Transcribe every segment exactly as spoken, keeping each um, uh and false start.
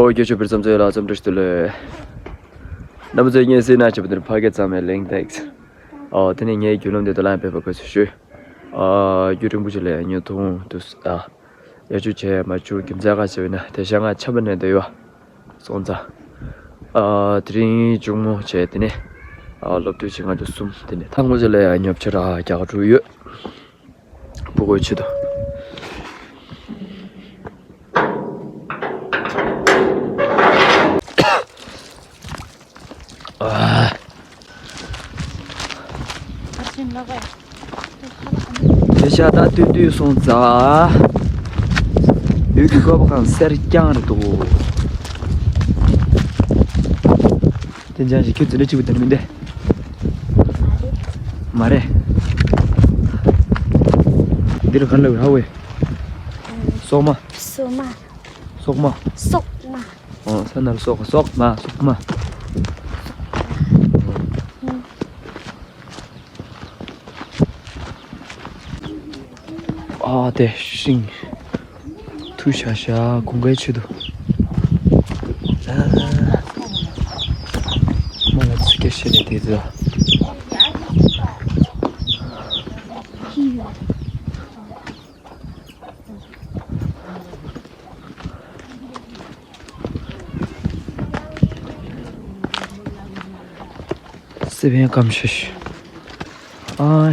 ཨོ་རྒྱ་ཆོས་པར་བརྩམས་ཚོའི་ལ་བརྩམས་འགྲོ་ཞིག་ཏུ་ལོས། རྣམ་པ་ཚོས་ངའི་སྲིད་ན་བྱེད་པ་འདིར་ཕ་སྐད་གཙང་མའི་གླེང་སྟེགས། ཨོ་དེ་ནས་ངའི་རྒྱུ་ལམ་འདི་དུ་ལམ་ཕེབས་པ་དགོས་སུ་ཞུ། ཨོ་རྒྱུ་རིང་པོ་ཞིག་ལས་ཉོ་ཐུང་དུ་ཨ། ཡ་ཆུ་བྱས་མ་ཆུ་གྱིམ་ཚ་ཁ་བྱས་པས་ན་དེ་ཤ་ང་ཆམ་པ་ནས་འདོད་ཡོད། སོང་ཙང་། ཨ་དེ་རིང་གཅུང་མོ་བྱས་དེ་ནས་ཨ་སློབ་དུས་ཆེ་ང་ཚོ་གསུམ་དེ་ནས་ཐང་མོ་ཆེ་ལ་ཡང་ཉོབ་ཆ་ར་རྒྱག་འགྲོ་ཡོད། བུ་གོ་ཆེད་དུ། ཨ། དེ་ཤ་ད་ལྟོས་ལྟོས་སོང་ཙང་། ཡུལ་གྱི་བཀོད་པ་གང་སེར་རྐྱང་རེད་འདུག་དེ་འཇང་ཞིག་ཁྱོད་འཛིན་གྲྭ་གཅིག་པུ་དེ་ནི་མིན་ཏེ། མ་རེད། འདིར་ག་ལ་བའི་ཧ་ཝེ། སོག་མ། སོག་མ། སོག་མ། སོག་མ། ཨོ་ས་ནར་སོག་སོག་མ་སོག་མ། ཨ་དེ་ཤིང་། ཐུ་ཤ་ཤ་གུང་གའི་ཆེད་དུ། མ་ལ་ཚིག་སྐད་བཤད་ནས་དེ་ཚོ། སེ་བན་ཀམ་ཤ་ཤ། ཨ།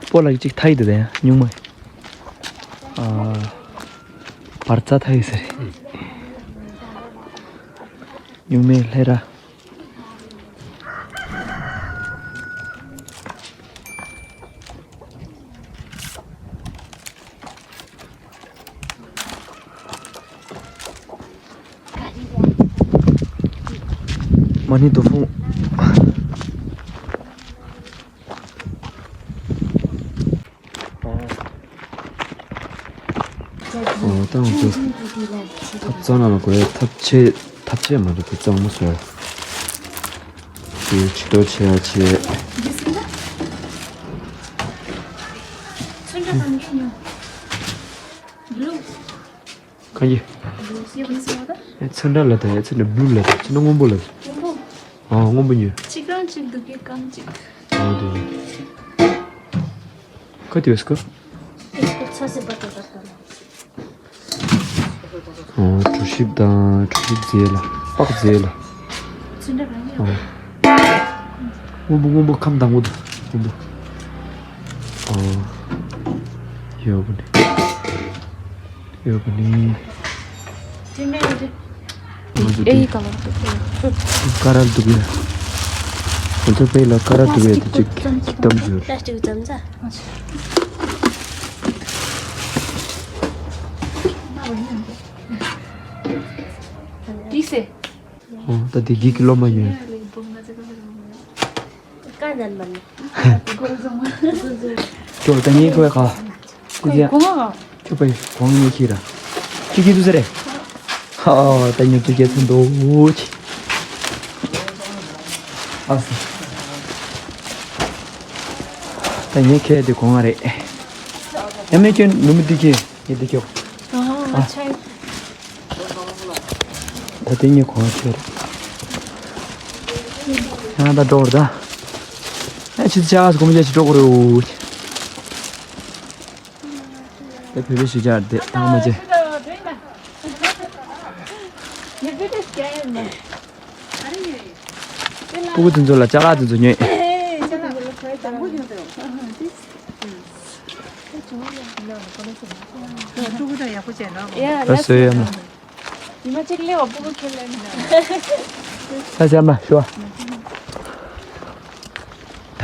སྤོ་ལགས་ཅིག་ཐ་ཡི་དེ་དེ་ཉུང་མ། ཨ། བར་རྩ་ཐ་ཡི་ཟེར། ཉུང་མའི་ལྷེ་ར། མ་ཎི་དོ་ཕུང་། ཨོ་ད་ང་ཚོ་ཐབ་ཚང་ནང་ལ་གོ་ཡ་ཐབ་ཆས་ཐབ་ཆས་མ་རེད་དེ་གཙང་མ་བཟོ་ཡ། དེ་ཕྱི་དྲོ་ཆེ་ཡ་ཆེ། གང་གི། ཚོན་ཁྲ་ལ་ད་ཡ་ཚོན་ཁྲ་བླུ་ལ་ད་ཚོན་ཁྲ་སྔོན་པོ་ལ། སྔོན་པོ། ཨ་སྔོན་པོ་ཉོས། གཅིག་རང་གཅིག་འདུག་གི་རྐང་གཅིག་ཨ་དེ་ཉོས། ཁ་དེ་བས་ཁ། ཨོ་གྲོ་ཞིབ་དང་གྲོ་ཞིབ་རྫས་ལ་པགས་རྫས་ལ། ཚོན་ཁྲ་རང་ཉོས། ཨོ། སྔོན་པོ་སྔོན་པོ་ཁམ་དང་པོ་དང་སྔོན་པོ། ཨོ། ཡོད་པ་ནི། ཡོད་པ་ནི། དེ་ནས་རེད། ཨོ་དེ་ཨེ་ཡི་ཀ་ལོར་དུ་ཀ་རལ་འདུག་ཡ། ཁོ་ཚོ་དཔེ་ལ་ཀ་རལ་འདུག་ཡ་དེ་ཅིག་ཅིག་གཏམ་བྱོས། པ་ལ་སི་ཊིག་ཙམ་ཙ། དེ་སེ། ཨོ་ད་དེ་གི་ཀི་ལོ་མ་ཡོད། ཀ་ནན་མན། ཁྱོད་ད་ངའི་ཁོའི་ཁ། ཀུ་ཅི། གོང་ང་། ཁྱོད་པའི་གོང་ངའི་ཁྱི་ར། ཁྱི་ཁྱི་དུ་ཟེར་རེད། ཨོ་ད་ཉོ་ཚུལ་རྒྱལ་ཚན་འདུག་ཨ་སི། ད་ངའི་ཁའི་དེ་གོང་ང་རེད། ཡ་མེད་ཁྱོད་ནུ་མི་དེ་ཁྱི་ངའི་དེ་ཁྱོད། ཨ་ཨ་ཆའི། ད་དེ་ངའི་གོང་ང་ཁྱོད་རེད། ཡང་ད་འགྲོ་བར་ད། ཨ་ཆི་ཆ་གོམ་རྒྱ་ཆི་འགྲོ་གོ་རེ་འུ། ད་བོད་པའི་གཞིས་ཆགས་དེ་ཐང་མ་ཆེ། སྤུ་གུ་དེ་ཚོ་ལ་ཅ་ལག་དེ་ཚོ་ཉོས། ཨ་སོ་ཡ་མ། ཉི་མ་གཅིག་སླེབས་པ་སྤུ་གུ་ཁྱེར་ལེན་ན། ད་ཟེར་མ་ཤོ། ད་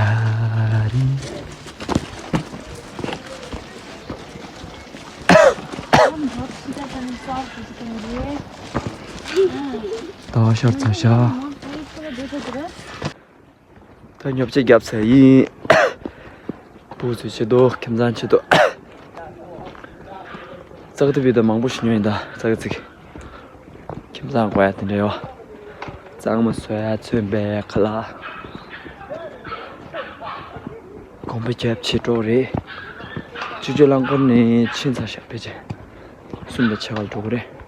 རིང་། ད་ཤར་ཚ་ཤ། ད་ཉོ་ཆ་བརྒྱབ་ཚར་ཡིན། བུ་ཚོའི་ཆེད་དུ་ཁྱིམ་ཚང་ཆེད་དུ། ཙག་ཏུ་བི་ད་མང་པོ་ཞིག་ཉོས་ཡིན་ད་ཙག་ཙིག་ཁྱིམ་ཚང་དགོས་ཡ་དེ་འདྲ་ཡོད། གཙང་མ་བཟོ་ཡ་ཚོན་པའི་ཁ་ལག་གོམ་པ་རྒྱབ་བྱེད་འགྲོ་རེད། ཅུ་ཅུ་རླངས་འཁོར་ནས་ཕྱིན་ཚར་ཤག་ཕལ་ཆེར། གསུམ་དང་ཕྱེད་ཀ་ལ་འགྲོ་གི་རེད།